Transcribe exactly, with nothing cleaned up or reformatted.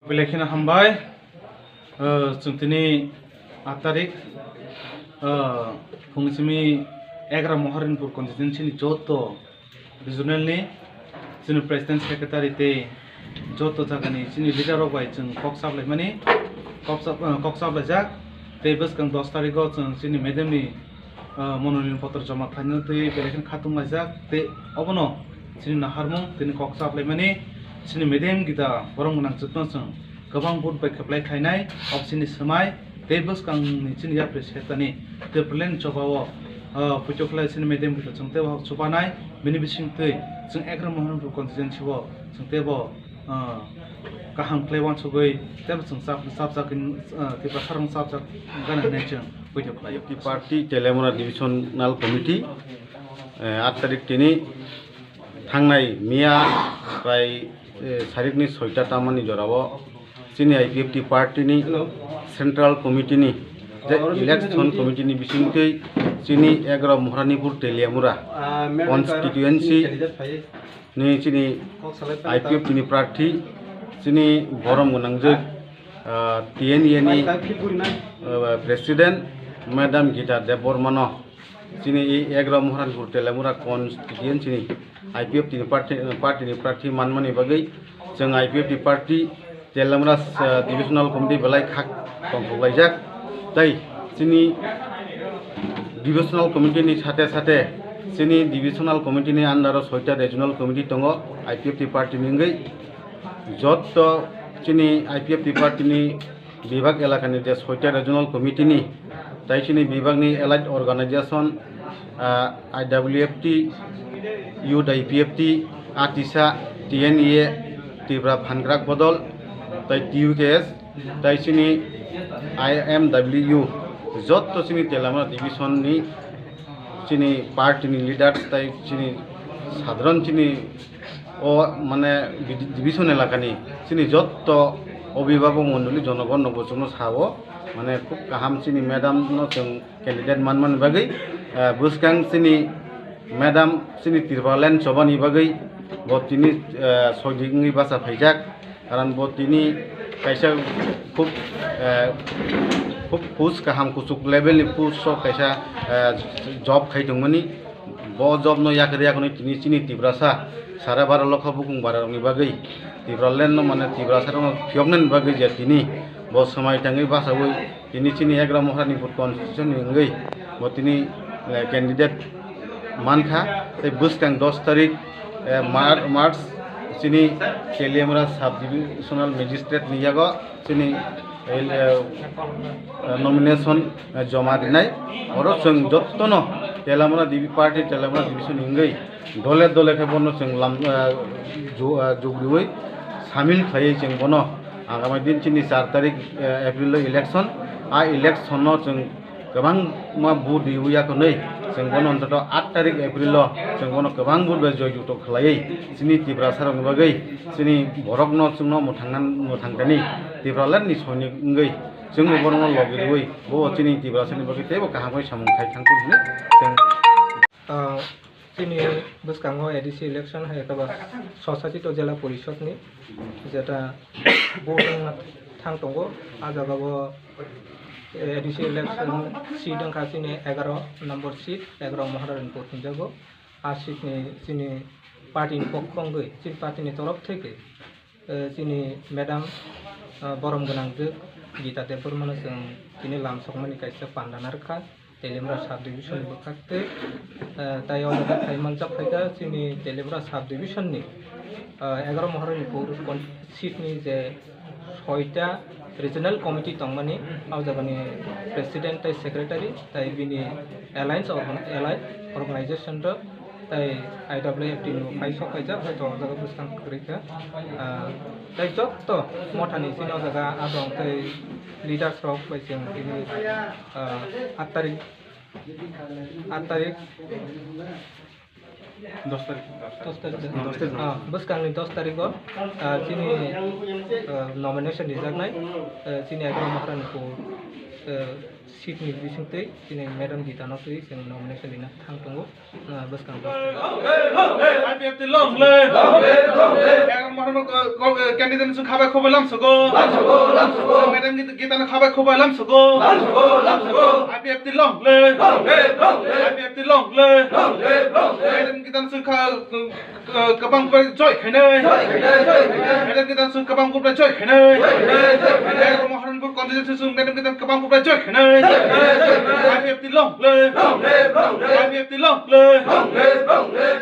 Belai kheno hambai. Uh, chwng tini aat tarik, uh, phung simi egaroh Maharanipur constituency ni joto regional ni chini president secretary tei joto jaga ni chini leader rok bai chwng kok saplaimani, kok sap-, uh, kok saplaijak. Tei bwskang dos tarik o chwng chini madam ni ah, mononoyon potro joma khlaina twi belai kheno khatung laijak, tei obono chini naharmung tini kok chaplaimani chini madam Gita Borom Gwnang chwngno chwng kwbang vote bai kheplai khlainai, o chini swmai tei bwskangni chini yapri setani Tipraland choba o, ah, poito khlai chini madam Gita chwng teibo chubanai, bini bisingtwi chwng egaroh Maharanipur constituency o chwng teibo ah, kaham khlai uansugwi teibo chwng chap-, chapjak, ah, Tiprasa rok chapjak gana hinwi chwng poito khlaio. I P F T party Teliamura Divisional Committee, eh, aat tarik tini thangnai miya prai, eh, sarikni soita tamani jorao chini I P F T party ni Central Committee ni je election committee ni bisingtwi chini egaroh Maharanipur Teliamura constituency ni chini I P F T ni prarthi, chini borom gwnangjwk, ah, T N A ni, ah, president madam Gita Debbarma no chini i egaroh Maharanipur Teliamura constituency ni I P F T ni prarthi, party ni prarthi manmani bagwi chwng I P F T party Teliamura, ah, Divisional Committee belai khak tongthok laijak. Tei chini Divisional Committee ni sate sate chini Divisional Committee ni under o soita Regional Committee tongo I P F T party ni wngwi. Jotto chini I P F T party ni bibak elaka ni je soita Regional Committee ni tei chini bibak ni allied organization, ah, I W F T, Youth I P F T, Atisa, T N A, Tripura Phan Krak Bodol, tei T U K S, tei chini I M W, jotto chini Teliamura division ni chini party ni leaders tei chini sadharon chini o mane division elaka ni chini jotto obhibhabok mondoli jonogon no bo chwngno sao, mane khub kaham chini madam no chwng candidate manmani bagwi, eh, bwskang chini madam chini Tipraland chobani bagwi bo tini, eh, soidik wngwi bacha phaijak, karon bo tini kaisa khub, eh, khub post kaham kuchuk level ni post o kaisa, eh, job khai tongmani, bo job no yakarwi yakarwi tini chini Tiprasa sara baro lokha bukung bara rokni bagwi Tipraland no mane Tiprasa rokno phiyoknani bagwi je tini bo swmai tangwi bachawi tini chini egaroh Maharanipur constitution ni wngwi bo tini, eh, candidate mankha. Tei bwskang dos tarik, eh, Mar-, March chini Teliamura Sub Divisional Magistrate ni yago chini, eh, eh, nomination, eh, joma rinai. Oro chwng jottono Teliamura divi-, party Teliamura division ni wngwi dole dole khe bono chwng lam, eh, ju-, eh, jugriwi samil khlaiwi chwng bono agami din chini char tarik, eh, April o election. A election no chwng kwbangma vote riwi yakhwnwi chwng bono ontoto aat tarik April o chwng bono kwbang vote bai joyjukto khlaiwi chini Tiprasa rokni bagwi chini borokno chwngno mwthangna, mwthangkani Tipraland ni soinik wngwi chwngbo borokno logi rwwi bo chini Tiprasa ni bagwi teibo kaham khe samung khai thangthok hinwi chwng Ah, chini bwskango A D C election hai khe ba swsachito jela porishod ni jeta vote wngna thang tongo. A jaga o, eh, A D C election seat wngkha chini egaroh number seat, egaroh Maharanipur hinjago. A seat ni chini party ni pokho wngwi, chini party ni torof theke, eh, chini madam, ah, borom gwnangjwk Gita Debbarma no chwng tini lamsokmani kaisa panda narwkha. Teliamura sub division ni bwkhak tei, eh, tai o jaga phai manjak phaikha chini Teliamura sub division ni, eh, egaroh Maharanipur con-, seat ni je soita regional committee tongmani, o jaga ni president tei secretary tei bini alliance organ-, allied organization rok tei I W F T ni phai sok kaijak, hai to o jaga bwskang kwrwi kha. Ah, tei jotto mothani chini o jaga adong tei leaders rok bai chwng tini, ah, aat tarik, aat tarik, dos tarik. Dos tarik. Dos tarik. Ah, bwskangni dos tarik o, ah, chini, ah, nomination rijaknai, ah, chini egaroh Maharanipur, ah, Seat ni bisingtwi chini Madam Gita no twi chwng nomination rina thang tongo, ah, bwskang dos tarik. I P F T long live! Long live, long live! Egaromoshan candidate no chwng khabai khwbai lamsogo. Lamsogo, lamsogo! Madam Gita, Gita no khabai khwbai lamsogo. Lamsogo, lamsogo! I P F T long live! Long live, long live! I P F T long live! Long live, long live! Madam Gita no chwng kha-, Kwbang kwbang joy khainai. Joy khainai, joy khainai. Madam Gita chwng kwbang kwbang joy khainai. Joy khainai, joy khainai. Madam Maharanpur constituency chwng Madam Gita kwbang kwbang joy khainai. Joy khainai, joy khainai. I P F T long live. Long live, long live. I P F T long live. Long live, long live.